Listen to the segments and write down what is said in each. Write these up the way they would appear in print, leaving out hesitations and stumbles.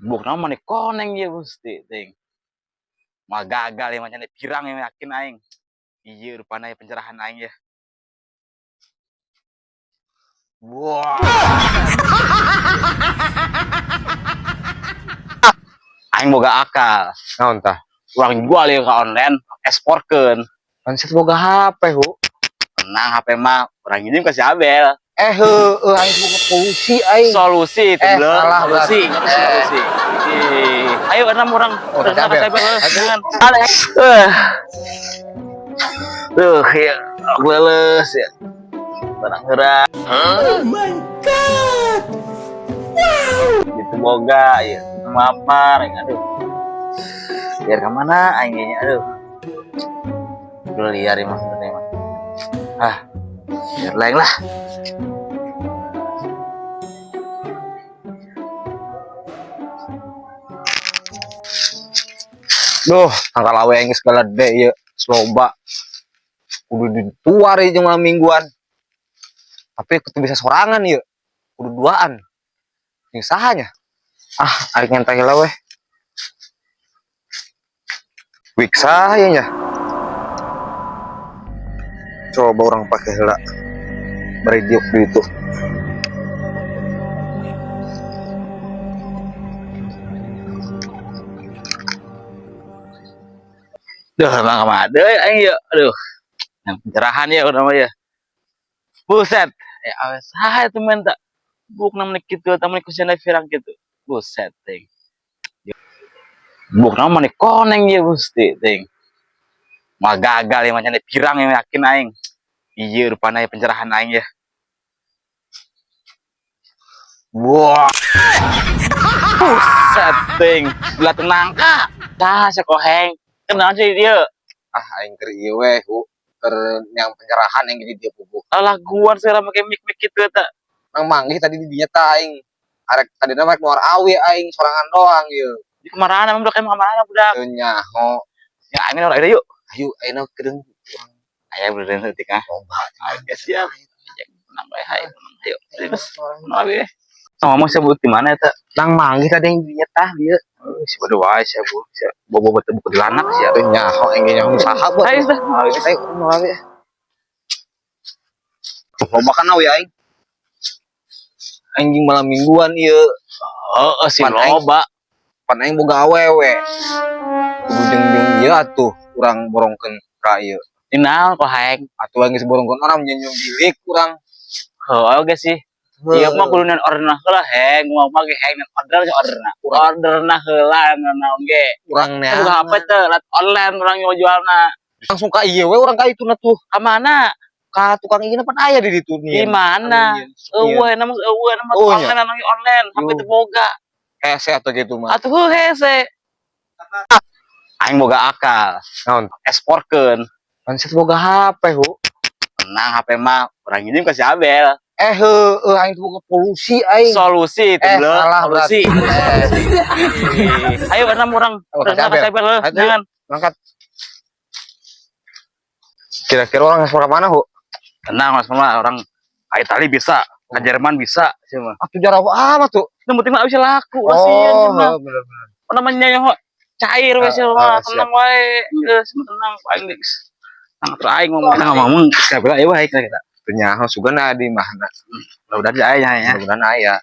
Buukna mah koneng ieu, Gusti teuing. Moal gagal ieu mah, nyana pirang ieu, yakin aing. Ieu rupana ieu pencerahan aing ya. Wah. Aing boga akal. Naon tah? Urang jual ieu ka online, eksporkeun. Pan sia boga HP, hu. Tenang, HP mah urang ngirim ke si Abel. Eh, heueuh, aing boga solusi aing. Solusi itu Eh, belum. salah Solusi, berarti. Solusi. Ih, ayo enam orang. Oh, Urang ke si ke si Abel. Abel, Ayo. jangan. Ale. Eh. Tuh, ya, leuleus ya. Barang gerak. Oh my God! Gitu boga ya. Lapar, ya, aduh. Biar kemana aing nya, aduh. Udah liar ya mah, sebenarnya mah. Ah, biar lain lah. Duh, tangkal awe aing geus galede ieu, loba. Kudu dituar ieu jeung malam mingguan. Tapi kudu bisa sorangan ieu. Kudu duaan. Jeung saha nya? Ah, aing nyantai heula weh. Wik saha ieu nya? Coba urang pake heula. Bari diuk di ditu. Duh, emang kemana deui aing ya? Aduh. Yang pencerahan ya urang mah ya. Buset. Ya awe saha itu minta. Buukna mah kitu eta mah ku pirang kitu. Buset ting. Buukna mah koneng ieu, Gusti ting. Moal gagal ieu mah, nyana pirang ieu, yakin aing. Ieu rupana ieu pencerahan aing ya. Wah. Buset ting. Belah tenang ka. Tah sia koheng. Kenal sih dia. Ah, aing keur ieu weh, hu. Keur yang pencerahan yang di dieu puguh. Alah, guan segala make mic-mic kitu eta. Nang manggih tadi di dinya tah aing. Arek tadina mah nuar awe aing sorangan doang ieu. Di kemana budak, emang kemana budak? Teu nyaho. Ya aing urang yuk. Ayo ayeuna kedeung. Aya beneran leutik ah. Loba. Oke, siap. Menang bae, hayu, menang. Ayo, terus. Menang lagi. Ngomong sebut di mana eta? Nang manggih tadi yang di dinya tah dieu. Oh, si bodoh wae sia bu. Sia bobo betul buku dilanak sia. Teu nyaho aing ge nyaho saha buat. Ayo dah. Ayo urang awe. Loba kan awe aing. Anjing malam mingguan ieu. Heeh si Pan aing- loba. Pan aing boga awewe. Kudu jeung-jeung ieu atuh urang borongkeun ka ieu. Naon kok haeng? Atuh aing geus borongkeun orang nyenyum bilik urang. Heuh oge sih. Ieu mah kudu nean orderna heula heng, mau mah ge heng nean order ge orderna. Orderna heula naon ge. Urang Buka HP teh, lat online urang nyawa jualna. Langsung ka ieu we urang ka itu na tuh. Ka mana? Ka tukang ieu pan aya di ditu Di mana? Eueuh nama eueuh nama Oh, nya. online, nama online, HP Yuh. teu boga. Hese atuh gitu mah. Atuh heuh hese. Aing boga akal. Naon? Eksporkeun. Pan sia boga HP, hu. Tenang, HP mah urang ngirim ke si Abel. Eh, heueuh aing teh boga solusi aing. Solusi itu Eh, belum. salah Solusi. berarti. Ayo enam orang. Oh, ke si Urang ke Abel. si Abel, heuh, Ayo. jangan. Berangkat. Kira-kira orang ekspor ke mana, hu? Tenang, Mas, mah orang ke Itali bisa, ke Jerman bisa, sih mah. Atuh jauh amat tuh. Yang penting mah bisa laku lah sih, Oh, mah. heuh, bener bener. Apa namanya ya, ho? Cair we sih Ah, mah, ah, tenang wae. Geus tenang paling geus. Tenang terus aing ngomong ngomong siapa lah wae kira-kira. Teu nyaho sugana di mana. Udah aja aya ya. Mudah-mudahan aya.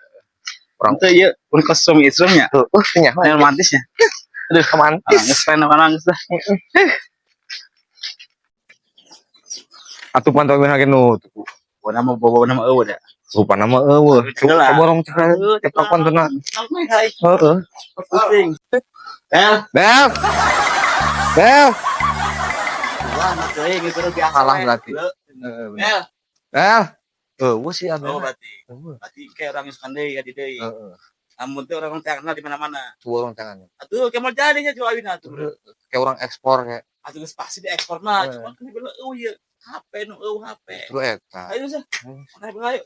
Orang tuh ieu pun ke suami istri nya. Heueuh teu nyaho. Yang romantisnya. Aduh, Romantis. geus pengen nangis dah. Atuh pantau mah nu. Bawa nama bawa nama eueuh da. Rupana mah eueuh. Celah. Borong celah. Cepak pantona. Heeh. Pusing. Bel. Bel. Bel. Wah, teuing itu biasa. Salah we. berarti. Bel. Bel. Eueuh sih Abel. Oh, berarti. Eueuh. Berarti kayak orang yang deui ya di deui. Heeh. Amun teh orang terkenal di mana-mana. Tuh orang tangannya. Atuh kemal jadinya jual awina atuh. Kayak orang ekspor kayak. Atuh geus pasti diekspor mah, Eh. cuman kan bener eueuh ieu. HP nu eueuh HP. Itu eta. Ayo sih. Hmm. Ayo ayo.